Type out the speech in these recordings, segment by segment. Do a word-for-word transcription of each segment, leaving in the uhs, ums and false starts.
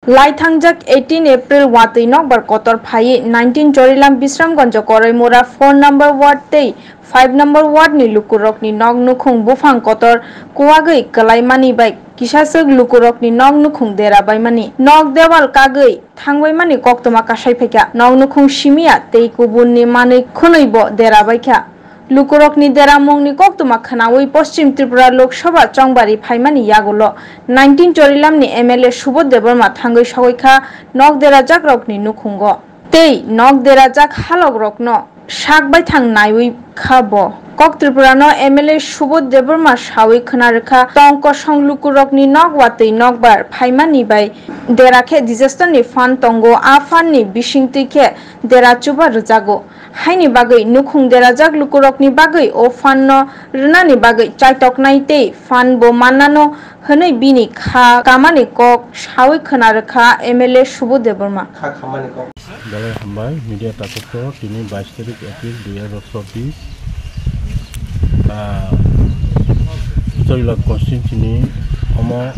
Lai thangjak eighteen April watwi nokbar kotor phaiwi nineteen Chorilam Bisramganj Koraimura four number ward tei five number ward ni lukurokni nok nukhung buphang kotor kuwagwi kwlaimani bai kisaswk lukurokni nok nukhung dera baimani, nok dewal kagwi thangbaimani koktwma kasai phaikha. Nok nukhung simiya tei kubunni manwi khwnwi bo dera baikha. Lukurokni deramungni koktwma khwnawi Poschim Tripura Lok Sabha chongbari phaimani yagulo nineteen Chorilamni M L A Subodh Debbarma thangwi sogwi kha nok derajakrokni nukhungo. Tei nok derajak halokrokno sak baithang naiwi kha bo. Kok Tripurano M L A Subodh Debbarma sawi khwna rwkha, tong kosong lukurokni nok watwi nokbar phaimani bai dera khe disaster ni fund tongo, a fund ni bisingtwi khe dera chuba rwjago. Haini bagwi nukhung derajak lukurokni bagwi o fund no rwnani bagwi chaitoknai tei fund bo mannano hwnwi bini kha kamani kok sawi khwna rwkha M L A Subodh Debbarma. Kha khamani kok. Belai hambai media takhukto tini bais tarik April dui hajar chobbish, ah, Chorilam constituency ni omo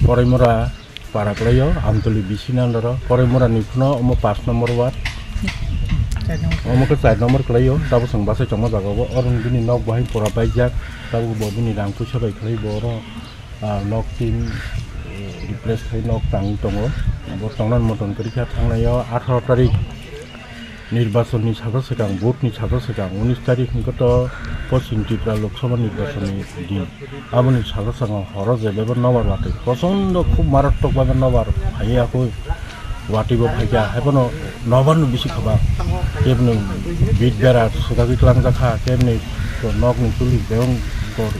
Koraimura para kwlaio, Amtoli B C ni under o, Koraimura ni phano omo pash number ward. Omo khe char number kwlaio, tabuk chwng bachai tongma jaga o, oro bini nok bahai pura baijak, tabuk bo bini rang puisa bai khlai bo oro, ah, nok tin, eh, replace khai nok tangwi tongo. Bo tongnani motom kwrwi kha thangnai o atharo tarik. Nirbachon ni saka swkang, vote ni saka swkang, unis tarik hwnkhe to Poschim Tripura Lok Sabha nirbachon ni din. Aboni saka swkang horo je bebak nobar watwi prochondo khub maratwk bhabe nobar phaiya koi watwi bo phaikha, haiphano nobar no bisi khaba. Kebni bit bera swkagwi tlangjak kha, kebni nok ni tuli bebak kor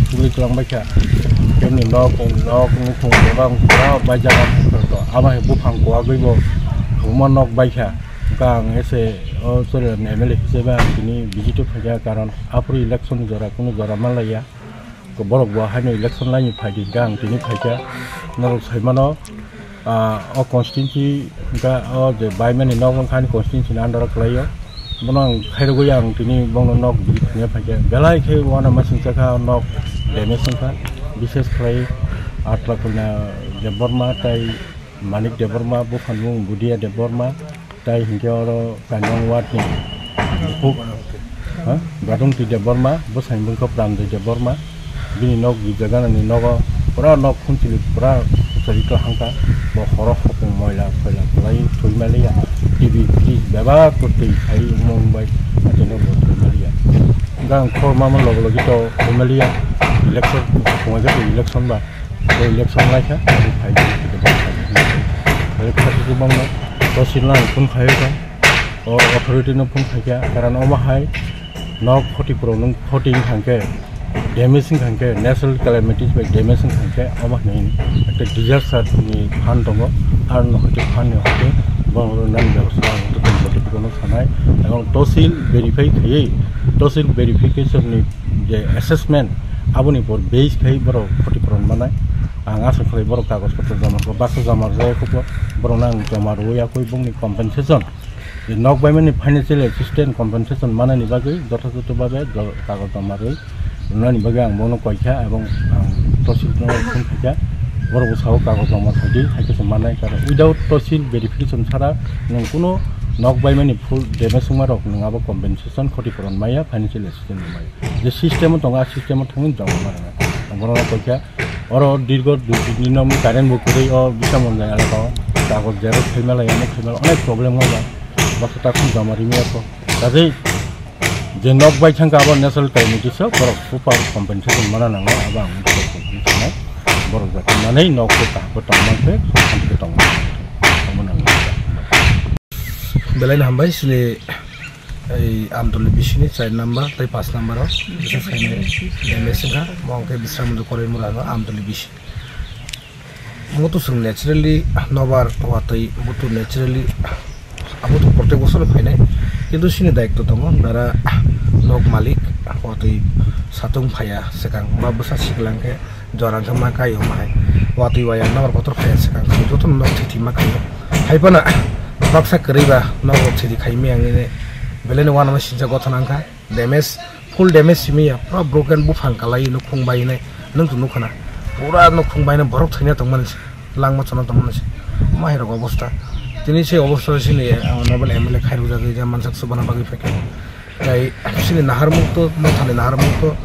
tuli tlang baikha, kebni nok, nok nukhung bebak pura baijak kha, abo hai buphang kuwagwi bo kwbangma nok baikha. Hwnkhe ang ese o Chorilam M L A hisabe ang tini visit o phaikha, karon aphuru election jora kunu jora manlaiya. Borok bo haino election laini phaidi hwnkhe ang tini phaikha. Norok saimano, ah, o constituency hwnkhe o je baimani nok wngkha ani constituency ni under o kwlaio. Bono ang khairogwi ang tini bono nok visit khaina phaikha. Belai khe uanamasingcha kha o nok damage wngkha. Bishes khlai Atlakhulna Debbarma tei Manik Debbarma, buphanmung Budia Debbarma, tai hinkhe oro Kainwng ward ni buphuk, ha? Gadungti Debbarma, bwsai bwkha Pramjoy Debbarma, bini nok gibja ganani nogo pura nok khunchili pura kwchari kaham kha, bo horo hopung moila soila kwlai thwi maliya, T V fridge bebak kwtwi khai mung bai achai no bo thwi maliya. Gang khor mama logi logi to thwi maliya, election, khunga election ba. Bo election lai kha, bo phai di, bo phai di. Bo phai di, bo phai di. Bo phai di, bo phai di. O authority no phone khai kha, karon omo hai nok khoti puro nung khoti wng kha khe, damage wng kha khe, natural calamities bai damage wng kha khe, omo hai ekta disaster ni fund tongo, ar no hoite fund ni hoite bo nang bebostha ang to tong koto kono sanai, ebong tosil verify khaiwi, tosil verification ni je assessment, aboni por base khai borok khoti puron manai. Ang asa khlai borok kagoj potro joma rwkha, baksa joma rwjak khe borokno ang joma rwui yakui bongni compensation, je nok baimani financial assistance compensation manani bagwi jothojoto babe jo-, kagoj joma rwui rwnani bagwi ang bono koi kha, ebong ang tosil no phone khai kha, borok bo sao kagoj joma rwdi, hai khe se manai, karon without tosil verification sara nwng kuno nok baimani full damage wngma rok nwng abo compensation khoti puron maya, financial assistance maya. Je system o tongo, a system o thangwi joma ma rwnai. Ang borokno koi kha, oro dirgo dui tin din no current bo kwrwi, o Bisramganj elaka o kagoj xerox khaima lai, onek khaima lai, onek problem wng bai. Baksa takhum joma rimi ya kho. Kaje je nok bai thang kha abo natural calamity se borok super compensation mana nangnai, abo ang sanai. Borok jati manwi nok khe kaham khe tong man khe, santi khe tong man khe. Omo nangnai. Belai no hambai sini. Ei Amtoli bisini char number tei paanch number o bising khainai damage wngkha, mo hwnkhe Bisramganj Koraimura no Amtoli bisi. Mo to chwng naturally nobar watwi bo to naturally abo to protek bosor phainai, kintu sini daitto tongo, dara nok malik watwi satung phaiya swkang ba bwsa siklang khe jora wngkha ma kaio ma hai watwi waya nobar kotor phaiya swkang joto nok thwi thwi ma kaio. Hai phano baksa kwrwi ba nogo thidi khai miyang ini belai no uanama sincha gothona wngkha, damage, full damage simi ya, pura broken, buphang kalai nukhung bai nai, nwng to nukha na, pura nukhung bai nai borok thwina tongmani se. langma chana tongmani se. Mahirok obosta. Tini se obosta sini, ah, honorable M L A khairok jagwi je mansak chubana bagwi phaikha. Tai sini naharmung to, no thani naharmung to,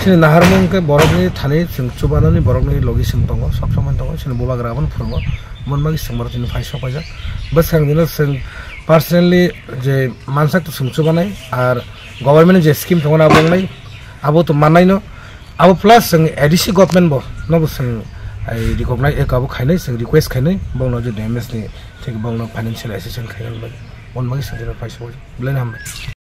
sini naharmung ke borokni thani sing chubanani borokni logi sing tongo, sob somoi tongo, sini bubagra abono phurungo. Mon magi sing borok tini phai sok paijak. Bwsang dino sing personally je mansak to sing chubanai, ar government je scheme tongo na bongnai, abo to mannai no. Abo plus sing A D C government bo, no bo sing ai recognize, eh, abo khainai, sing request khainai, bongno je D M S ni, thik bongno financial assistance khainai bai. Mon magi sing dino phai sok paijak. Belai hambai.